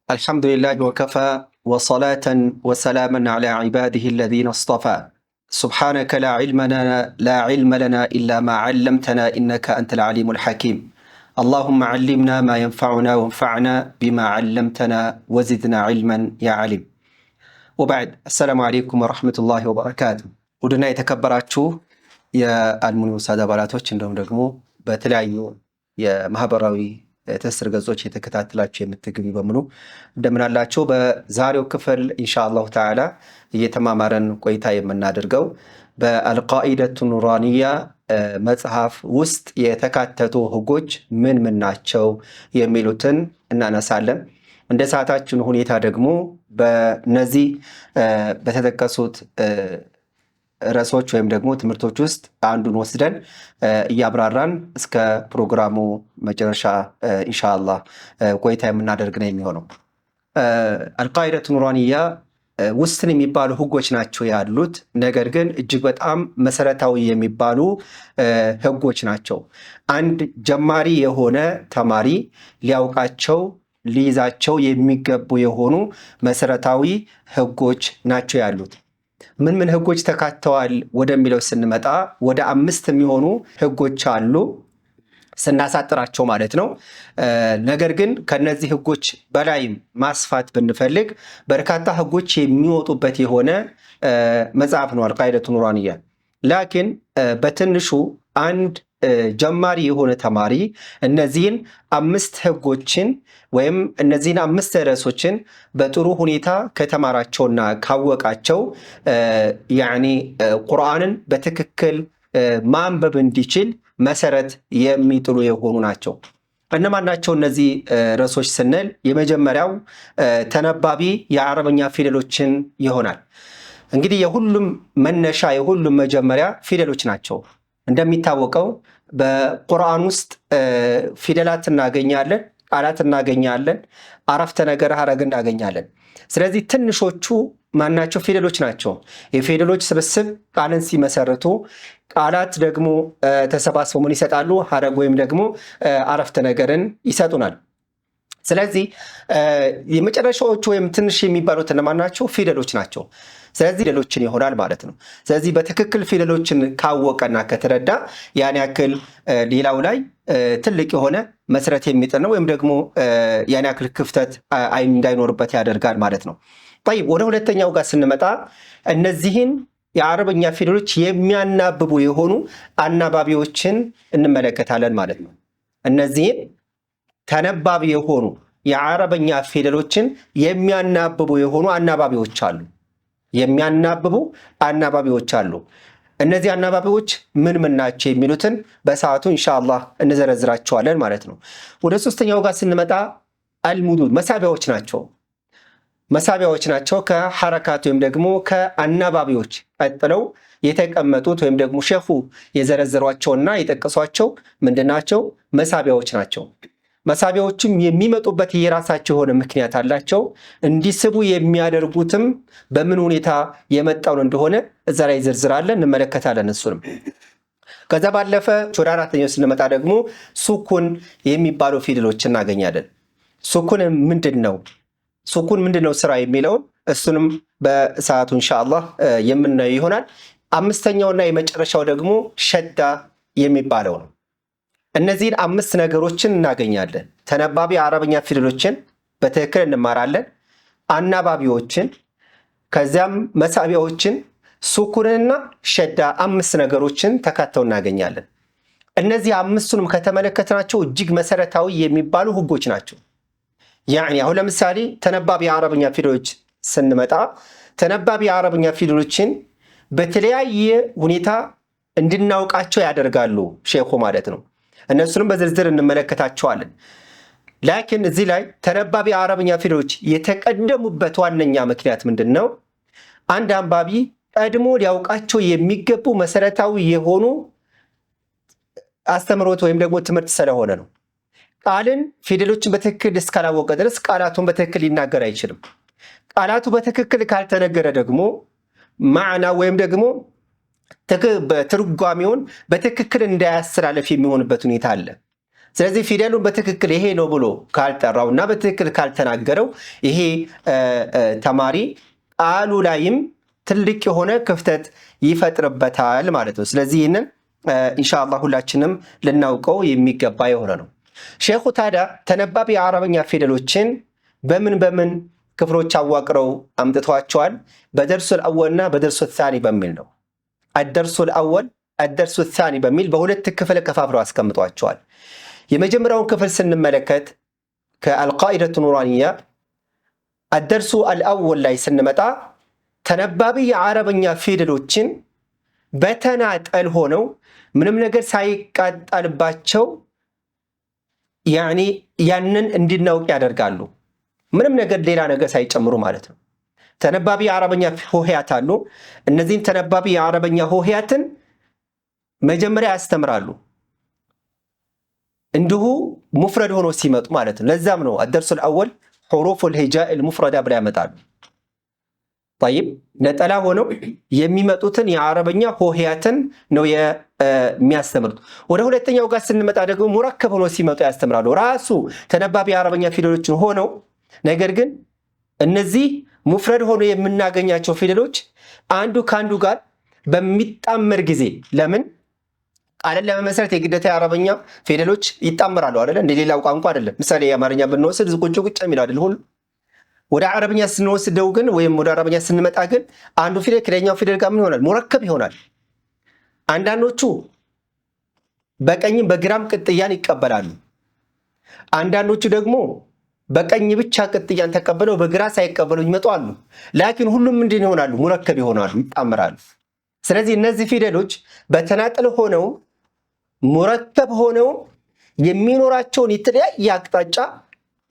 الحمد لله وكفى وصلاة وسلاما على عباده الذين اصطفى سبحانك لا علم لنا إلا ما علمتنا إنك أنت العليم الحكيم اللهم علمنا ما ينفعنا وانفعنا بما علمتنا وزدنا علما يا عليم وبعد السلام عليكم ورحمة الله وبركاته። ውድና የተከበራችሁ የአልሙኒ ውሳድ አባላቶች፣ እንዲሁም ደግሞ በተለያዩ የማህበራዊ ትስስር ገጾች የተከታተላችሁ የምትገኙ በሙሉ እንደምን አላችሁ? በዛሬው ክፍል ኢንሻአላሁ ተዓላ እየተማማረን ቆይታ የምናደርገው በአልቃኢደቱ ኑራንያ መጽሐፍ ውስጥ የተካተቱ ህጎች ምን ምን ናቸው የሚሉትን እናነሳለን። እንደ ሰዓታችን ሁኔታ ደግሞ በነዚህ በተጠቀሱት ርዕሶች ወይም ደግሞ ትምህርቶች ውስጥ አንዱን ወስደን እያብራራን እስከ ፕሮግራሙ መጨረሻ ኢንሻአላህ ቆይታ የምናደርግ ነው የሚሆነው። አልቃኢደቱ ኑራንያ ውስን የሚባሉ ህጎች ናቸው ያሉት፣ ነገር ግን እጅግ በጣም መሰረታዊ የሚባሉ ህጎች ናቸው። አንድ ጀማሪ የሆነ ተማሪ ሊያውቃቸው፣ ሊይዛቸው የሚገቡ የሆኑ መሰረታዊ ህጎች ናቸው ያሉት። ምን ምን ህጎች ተካተዋል ወደሚለው ስንመጣ ወደ 5 የሚሆኑ ህጎች አሉ ስናሳጥራቸው ማለት ነው። ነገር ግን ከነዚህ ህጎች በላይም ማስፋት ብንፈልግ በርካታ ህጎች የሚወጡበት የሆነ መጽሐፍ ነው አልቃኢደቱ ኑራንያ። ላኪን በትንሹ አንድ ጀማሪ የሆነ ተማሪ እነዚህን 5 ህጎችን ወይም እነዚህን 5 ርዕሶችን በጥሩ ሁኔታ ከተማራቸውና ካወቃቸው ያኒ ቁርአንን በትክክል ማንበብ እንዲችል መሰረት የሚጥሉ የሆኑ ናቸው። እነማን ናቸው እነዚህ ርዕሶች ስንል የመጀመሪያው ተነባቢ የአረበኛ ፊደሎችን ይሆናል። እንግዲህ የሁሉም መነሻ፣ የሁሉም መጀመሪያ ፊደሎች ናቸው። እንደሚታወቀው በቁርአን ውስጥ ፊደላት እናገኛለን፣ ቃላት እናገኛለን፣ አረፍተ ነገር ሐረግ እናገኛለን። ስለዚህ ትንሾቹ ማናቸው? ፊደሎች ናቸው። የፊደሎች ስብስብ ቃልን ሲመሰርቱ ቃላት ደግሞ ተሰባስበው ምን ይሰጣሉ? ሐረግ ወይም ደግሞ አረፍተ ነገርን ይሰጡናል። ስለዚህ የመጨረሻዎቹ ወይም ትንሽ የሚባሉት እነማን ናቸው? ፊደሎች ናቸው። ስለዚህ ፊደሎችን ይሆናል ማለት ነው። ስለዚህ በትክክል ፊደሎችን ካወቀና ከተረዳ ያን ያክል ሌላው ላይ ትልቅ የሆነ መሰረት የሚጥል ነው ወይም ደግሞ ያን ያክል ክፍተት እንዳይኖርበት ያደርጋል ማለት ነው። طيب ወደ ሁለተኛው ጋር ስንመጣ እነዚህን የአረበኛ ፊደሎች የሚያናብቡ የሆኑ አናባቢዎችን እንመለከታለን ማለት ነው። እነዚህን ተነባቢ የሆኑ የአረበኛ ፊደሎችን የሚያናብቡ የሆኑ አናባቢዎች አሉ። የሚያናብቡ አናባቢዎች አሉ። እነዚህ አናባቢዎች ምን ምን ናቸው የሚሉትን በሰዓቱ ኢንሻአላህ እንዘረዝራቸዋለን ማለት ነው። ወደ ሶስተኛው ጋር ስንመጣ አልሙዱድ መሳቢያዎች ናቸው። መሳቢያዎች ናቸው። ከሐረካት ወይም ደግሞ ከአናባቢዎች ቀጥለው የተቀመጡት ወይም ደግሞ ሼኹ የዘረዘሯቸውና የጠቀሷቸው ምንድናቸው? መሳቢያዎች ናቸው። መሳቢያዎችም የሚመጡበት የራሳቸው የሆነ ምክንያት አላቸው። እንዲስቡ የሚያደርጉትም በምን ሁኔታ የመጣውን እንደሆነ እዛ ላይ ዝርዝር አለ፣ እንመለከታለን እሱንም። ከዛ ባለፈ ወደ አራተኛው ስንመጣ ደግሞ ሱኩን የሚባሉ ፊደሎች እናገኛለን። ሱኩን ምንድን ነው? ሱኩን ምንድን ነው ስራ የሚለውን እሱንም በሰዓቱ ኢንሻአላህ የምናየው ይሆናል። አምስተኛውና የመጨረሻው ደግሞ ሸዳ የሚባለው ነው። እነዚህን 5 ነገሮችን እናገኛለን። ተነባቢ አረበኛ ፊደሎችን በትክክል እንማራለን፣ አናባቢዎችን፣ ከዚያም መሳቢያዎችን፣ ሱኩንና ሸዳ 5 ነገሮችን ተካተው እናገኛለን። እነዚህ 5ቱንም ከተመለከትናቸው እጅግ መሰረታዊ የሚባሉ ህጎች ናቸው። ያኒ አሁን ለምሳሌ ተነባቢ አረበኛ ፊደሎች ስንመጣ ተነባቢ አረበኛ ፊደሎችን በተለያየ ሁኔታ እንድናውቃቸው ያደርጋሉ ሼኹ ማለት ነው። እነሱንም በዝርዝር እንመለከታቸዋለን። ላኪን እዚህ ላይ ተነባቢ አረበኛ ፊደሎች የተቀደሙበት ዋነኛ ምክንያት ምንድን ነው? አንድ አንባቢ ቀድሞ ሊያውቃቸው የሚገቡ መሰረታዊ የሆኑ አስተምሮት ወይም ደግሞ ትምህርት ስለሆነ ነው። ቃልን ፊደሎችን በትክክል እስካላወቀ ድረስ ቃላቱን በትክክል ሊናገር አይችልም። ቃላቱ በትክክል ካልተነገረ ደግሞ ማዕና ወይም ደግሞ ትርጓሜውን በትክክል እንዳያስተላልፍ የሚሆንበት ሁኔታ አለ። ስለዚህ ፊደሉን በትክክል ይሄ ነው ብሎ ካልጠራው እና በትክክል ካልተናገረው ይሄ ተማሪ ቃሉ ላይም ትልቅ የሆነ ክፍተት ይፈጥርበታል ማለት ነው። ስለዚህ ይህንን ኢንሻአላህ ሁላችንም ልናውቀው የሚገባ የሆነ ነው። ሼኹ ታዲያ ተነባቢ የአረበኛ ፊደሎችን በምን በምን ክፍሎች አዋቅረው አምጥተዋቸዋል? በደርሱል አወልና በደርሱ ታኒ በሚል ነው። አደርሱል አወል አደርሱ ታኒ በሚል በሁለት ክፍል ከፋፍለው አስቀምጧቸዋል። የመጀመሪያውን ክፍል ስንመለከት ከአልቃኢደቱ ኑራንያ አደርሱ አልአወል ላይ ስንመጣ ተነባቢ የአረበኛ ፊደሎችን በተናጠል ሆነው ምንም ነገር ሳይቃጣልባቸው ያኒ ያንን እንድናውቅ ያደርጋሉ። ምንም ነገር ሌላ ነገር ሳይጨምሩ ማለት ነው። ተነባቢ የአረበኛ ሆሄያት አሉ። እነዚህን ተነባቢ የአረበኛ ሆሄያትን መጀመሪያ ያስተምራሉ። እንዲሁ ሙፍረድ ሆኖ ሲመጡ ማለት ነው። ለዛም ነው አደርሱል አወል ሑሩፉል ሂጃኢል ሙፍረዳ ብላ ያመጣሉ። ጠይብ ነጠላ ሆነው የሚመጡትን የአረበኛ ሆሄያትን ነው የሚያስተምሩት። ወደ ሁለተኛው ጋር ስንመጣ ደግሞ ሙረከብ ሆኖ ሲመጡ ያስተምራሉ። ራሱ ተነባቢ የአረበኛ ፊደሎችን ሆነው ነገር ግን እነዚህ ሙፍረድ ሆኖ የምናገኛቸው ፊደሎች አንዱ ከአንዱ ጋር በሚጣመር ጊዜ ለምን ቃልን ለመመስረት የግዴታ የአረበኛ ፊደሎች ይጣመራሉ አይደለ? እንደ ሌላው ቋንቋ አይደለም። ምሳሌ የአማርኛ ብንወስድ ቁጭ ቁጭ የሚለው አይደል ሁሉ። ወደ አረበኛ ስንወስደው ግን ወይም ወደ አረበኛ ስንመጣ ግን አንዱ ፊደል ከሌላኛው ፊደል ጋር ምን ይሆናል? ሙረከብ ይሆናል። አንዳንዶቹ በቀኝም በግራም ቅጥያን ይቀበላሉ። አንዳንዶቹ ደግሞ በቀኝ ብቻ ቅጥያን ተቀበለው በግራ ሳይቀበሉ ይመጡ አሉ። ላኪን ሁሉም ምንድን ይሆናሉ? ሙረከብ ይሆናሉ፣ ይጣመራሉ። ስለዚህ እነዚህ ፊደሎች በተናጠል ሆነው ሙረከብ ሆነው የሚኖራቸውን የተለያየ አቅጣጫ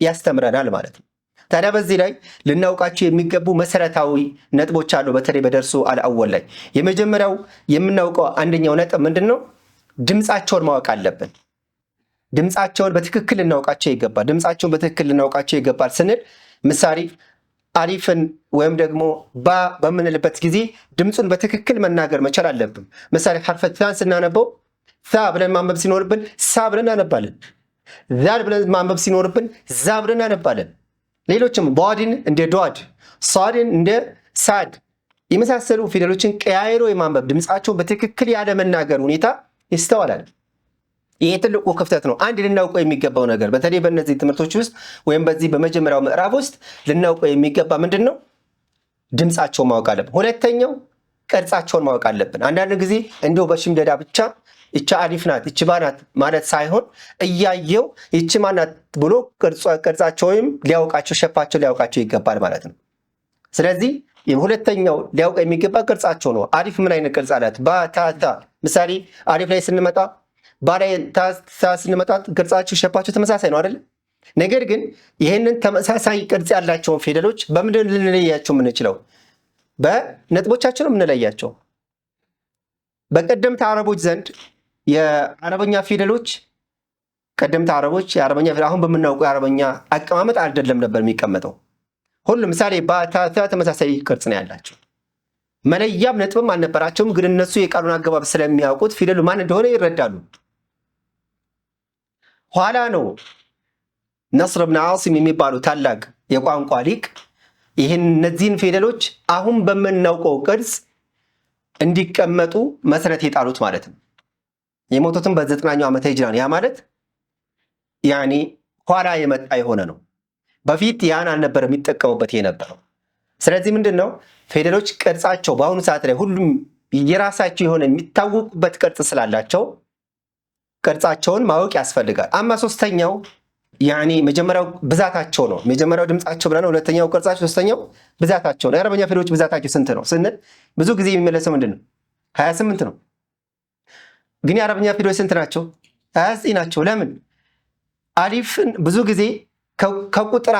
ያስተምረናል ማለት ነው። ታዲያ በዚህ ላይ ልናውቃቸው የሚገቡ መሰረታዊ ነጥቦች አሉ። በተለይ በደርሱ አልአወል ላይ የመጀመሪያው የምናውቀው አንደኛው ነጥብ ምንድን ነው? ድምፃቸውን ማወቅ አለብን። ድምፃቸውን በትክክል ልናውቃቸው ይገባል። ድምፃቸውን በትክክል ልናውቃቸው ይገባል ስንል ምሳሌ አሊፍን ወይም ደግሞ ባ በምንልበት ጊዜ ድምፁን በትክክል መናገር መቻል አለብን። ምሳሌ ሐርፈ ታን ስናነበው ታ ብለን ማንበብ ሲኖርብን ሳ ብለን እናነባለን። ዛል ብለን ማንበብ ሲኖርብን ዛ ብለን እናነባለን። ሌሎችም ዷድን እንደ ዷድ፣ ሳድን እንደ ሳድ የመሳሰሉ ፊደሎችን ቀያይሮ የማንበብ ድምፃቸውን በትክክል ያለመናገር ሁኔታ ይስተዋላል። ይሄ ትልቁ ክፍተት ነው። አንድ ልናውቀው የሚገባው ነገር በተለይ በእነዚህ ትምህርቶች ውስጥ ወይም በዚህ በመጀመሪያው ምዕራፍ ውስጥ ልናውቀው የሚገባ ምንድን ነው? ድምፃቸውን ማወቅ አለብን። ሁለተኛው ቅርጻቸውን ማወቅ አለብን። አንዳንድ ጊዜ እንዲሁ በሽምደዳ ብቻ ይቺ አሊፍ ናት ይቺ ባ ናት ማለት ሳይሆን እያየው ይቺ ማናት ብሎ ቅርጻቸው ወይም ሊያውቃቸው ሸፓቸው ሊያውቃቸው ይገባል ማለት ነው። ስለዚህ ሁለተኛው ሊያውቅ የሚገባ ቅርጻቸው ነው። አሊፍ ምን አይነት ቅርጽ አላት? ባ ታ ታ። ምሳሌ አሊፍ ላይ ስንመጣ ባ ላይ ታ ስንመጣ ቅርጻቸው ሸፓቸው ተመሳሳይ ነው አይደል? ነገር ግን ይህንን ተመሳሳይ ቅርጽ ያላቸውን ፊደሎች በምንድን ልንለያቸው የምንችለው? በነጥቦቻቸው ነው የምንለያቸው። በቀደምት አረቦች ዘንድ የአረበኛ ፊደሎች ቀደምት አረቦች የአረበኛ ፊደል አሁን በምናውቀው የአረበኛ አቀማመጥ አይደለም ነበር የሚቀመጠው። ሁሉም ምሳሌ ባታታ ተመሳሳይ ቅርጽ ነው ያላቸው። መለያም ነጥብም አልነበራቸውም። ግን እነሱ የቃሉን አገባብ ስለሚያውቁት ፊደሉ ማን እንደሆነ ይረዳሉ። ኋላ ነው ነስር ብን ዓሲም የሚባሉ ታላቅ የቋንቋ ሊቅ ይህን እነዚህን ፊደሎች አሁን በምናውቀው ቅርጽ እንዲቀመጡ መሰረት የጣሉት ማለት ነው። የሞቱትም በ9ኛው ዓመተ ሂጅራ ነው። ያ ማለት ያኒ ኋላ የመጣ የሆነ ነው። በፊት ያን አልነበረ የሚጠቀሙበት የነበረው። ስለዚህ ምንድን ነው ፊደሎች ቅርጻቸው በአሁኑ ሰዓት ላይ ሁሉም የራሳቸው የሆነ የሚታወቁበት ቅርጽ ስላላቸው ቅርጻቸውን ማወቅ ያስፈልጋል። አማ ሶስተኛው ያኒ መጀመሪያው ብዛታቸው ነው። መጀመሪያው ድምጻቸው ብለናል። ሁለተኛው ቅርጻቸው፣ ሶስተኛው ብዛታቸው ነው። የአረበኛ ፊደሎች ብዛታቸው ስንት ነው ስንል ብዙ ጊዜ የሚመለሰው ምንድን ነው? 28 ነው። ግን የአረበኛ ፊደሎች ስንት ናቸው? 29 ናቸው። ለምን? አሊፍን ብዙ ጊዜ ከቁጥር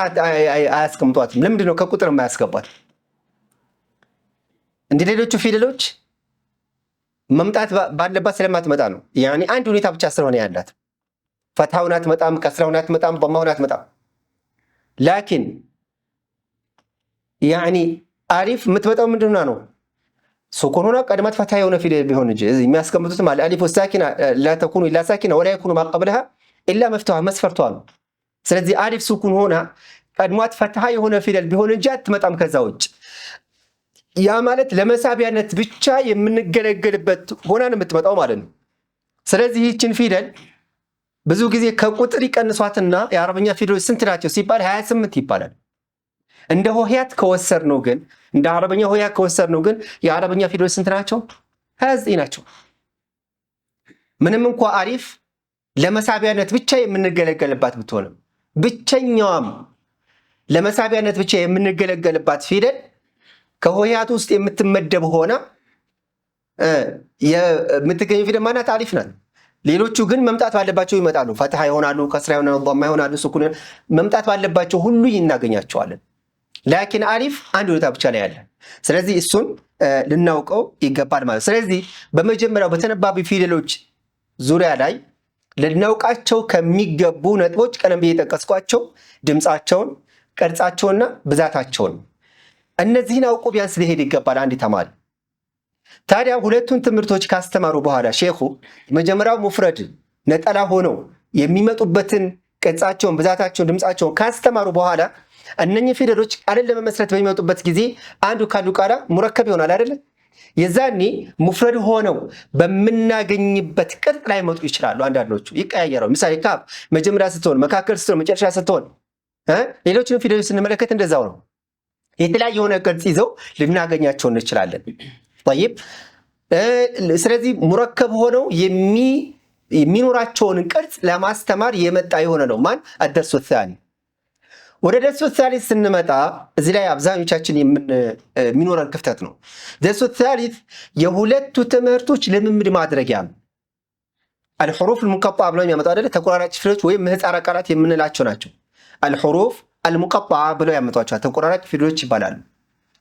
አያስቀምጧትም። ለምንድን ነው ከቁጥር የማያስገቧት? እንደ ሌሎቹ ፊደሎች መምጣት ባለባት ስለማትመጣ ነው። ያኒ አንድ ሁኔታ ብቻ ስለሆነ ያላት ፈትሐውን አትመጣም፣ ከስራውን አትመጣም፣ በማውን አትመጣም። ላኪን ያኒ አሊፍ የምትመጣው ምንድን ነው? ሱኩን ሆና ቀድማት ፈትሃ የሆነ ፊደል ቢሆን እንጂ የሚያስቀምጡትም الألف الساكنة لا تكون إلا ساكنة ولا يكون ما قبلها إلا مفتوحة መስፈርቷ ነው። ስለዚህ አሊፍ ሱኩን ሆና ቀድሟት ፈትሃ የሆነ ፊደል ቢሆን እንጂ አትመጣም ከዛ ውጭ። ያ ማለት ለመሳቢያነት ብቻ የምንገለገልበት ሆና ነው የምትመጣው ማለት ነው። ስለዚህ ይህችን ፊደል ብዙ ጊዜ ከቁጥር ይቀንሷትና የአረበኛ ፊደሎች ስንት ናቸው ሲባል 28 ይባላል። እንደ ሆሄያት ከወሰድነው ግን፣ እንደ አረበኛ ሆሄያት ከወሰድነው ግን የአረበኛ ፊደሎች ስንት ናቸው? 29 ናቸው። ምንም እንኳ አሊፍ ለመሳቢያነት ብቻ የምንገለገልባት ብትሆንም፣ ብቸኛዋም ለመሳቢያነት ብቻ የምንገለገልባት ፊደል ከሆሄያት ውስጥ የምትመደብ ሆና የምትገኘው ፊደል ማናት? አሊፍ ናት። ሌሎቹ ግን መምጣት ባለባቸው ይመጣሉ። ፈትሃ ይሆናሉ፣ ከስራ ይሆናሉ፣ ዷማ ይሆናሉ፣ ሱኩን መምጣት ባለባቸው ሁሉ እናገኛቸዋለን። ላኪን አሊፍ አንድ ቦታ ብቻ ላይ ያለ። ስለዚህ እሱን ልናውቀው ይገባል ማለት። ስለዚህ በመጀመሪያው በተነባቢ ፊደሎች ዙሪያ ላይ ልናውቃቸው ከሚገቡ ነጥቦች ቀደም ብዬ የጠቀስኳቸው ድምፃቸውን፣ ቅርጻቸውና ብዛታቸውን፣ እነዚህን አውቆ ቢያንስ ሊሄድ ይገባል አንድ ተማሪ። ታዲያ ሁለቱን ትምህርቶች ካስተማሩ በኋላ ሼኹ መጀመሪያው ሙፍረድ ነጠላ ሆነው የሚመጡበትን ቅርጻቸውን፣ ብዛታቸውን፣ ድምፃቸውን ካስተማሩ በኋላ እነኚህ ፊደሎች ቃልን ለመመስረት በሚመጡበት ጊዜ አንዱ ካንዱ ቃላ ሙረከብ ይሆናል አይደለ? የዛኔ ሙፍረድ ሆነው በምናገኝበት ቅርጽ ላይ መጡ ይችላሉ። አንዳንዶቹ ይቀያየራሉ። ምሳሌ ካፍ መጀመሪያ ስትሆን፣ መካከል ስትሆን፣ መጨረሻ ስትሆን፣ ሌሎችንም ፊደሎች ስንመለከት እንደዛው ነው። የተለያየ የሆነ ቅርጽ ይዘው ልናገኛቸው እንችላለን። ጠይብ፣ ስለዚህ ሙረከብ ሆነው የሚኖራቸውን ቅርጽ ለማስተማር የመጣ የሆነ ነው። ማን አደርሱ ታኒ። ወደ ደርሱ ታሊት ስንመጣ እዚህ ላይ አብዛኞቻችን የሚኖረን ክፍተት ነው። ደርሱ ታሊት የሁለቱ ትምህርቶች ልምምድ ማድረጊያ ነው። አልሑሩፍ አልሙቀጣ ብለው የሚያመጡ አይደለ? ተቆራራጭ ፊደሎች ወይም ምህፃረ ቃላት የምንላቸው ናቸው። አልሑሩፍ አልሙቀጣ ብለው ያመጧቸዋል። ተቆራራጭ ፊደሎች ይባላሉ።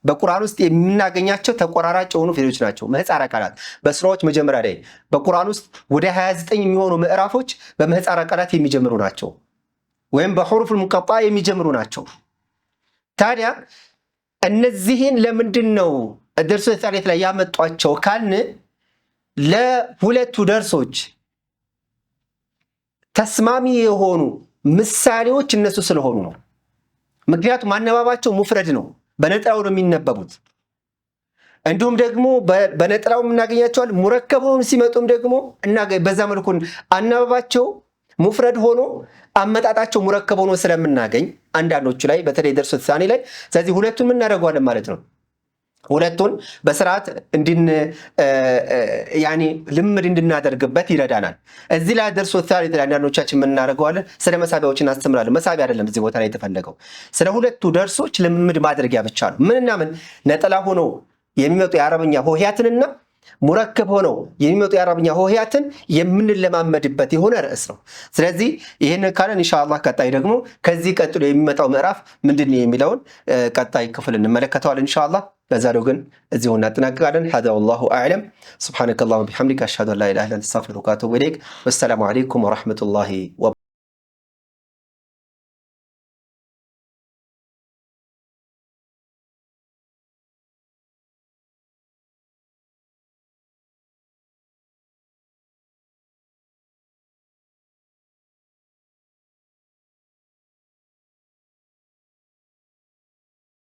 በቁርአን ውስጥ የምናገኛቸው ተቆራራጭ የሆኑ ፊደሎች ናቸው። ምህፃረ ቃላት በሱራዎች መጀመሪያ ላይ በቁርአን ውስጥ ወደ 29 የሚሆኑ ምዕራፎች በምህፃረ ቃላት የሚጀምሩ ናቸው፣ ወይም በሑሩፍ ሙቀጣ የሚጀምሩ ናቸው። ታዲያ እነዚህን ለምንድን ነው ደርሶ ታሊት ላይ ያመጧቸው ካልን ለሁለቱ ደርሶች ተስማሚ የሆኑ ምሳሌዎች እነሱ ስለሆኑ ነው። ምክንያቱም አነባባቸው ሙፍረድ ነው፣ በነጠላው ነው የሚነበቡት። እንዲሁም ደግሞ በነጠላው እናገኛቸዋል። ሙረከብ ሆኖ ሲመጡም ደግሞ በዛ መልኩ አነባባቸው ሙፍረድ ሆኖ አመጣጣቸው ሙረከብ ሆኖ ስለምናገኝ አንዳንዶቹ ላይ በተለይ ደርሶ ሳኒ ላይ፣ ስለዚህ ሁለቱን እናደርገዋለን ማለት ነው። ሁለቱን በስርዓት ያኔ ልምድ እንድናደርግበት ይረዳናል። እዚህ ላይ ደርሶ ታሪክ ላይ አንዳንዶቻችን ምን እናደርገዋለን? ስለ መሳቢያዎች እናስተምራለን። መሳቢያ አይደለም እዚህ ቦታ ላይ የተፈለገው፣ ስለ ሁለቱ ደርሶች ልምምድ ማድረጊያ ብቻ ነው። ምንና ምን? ነጠላ ሆኖ የሚመጡ የአረብኛ ሆሄያትንና ሙረክብ ሆነው የሚመጡ የአረብኛ ሆሄያትን የምንለማመድበት የሆነ ርዕስ ነው። ስለዚህ ይህንን ካለን ኢንሻአላህ ቀጣይ ደግሞ ከዚህ ቀጥሎ የሚመጣው ምዕራፍ ምንድን ነው የሚለውን ቀጣይ ክፍል እንመለከተዋለን ኢንሻአላህ። ለዛሬው ግን እዚሁ እናጠናቅቃለን። ሀዛ ወላሁ አዕለም። ሱብሓነከ አላሁመ ቢሐምዲከ አሽሀዱ አን ላ ኢላሃ ኢላ አንተ አስተግፊሩከ ወአቱቡ ኢለይክ። ወሰላሙ ዐለይኩም ወረሕመቱላሂ።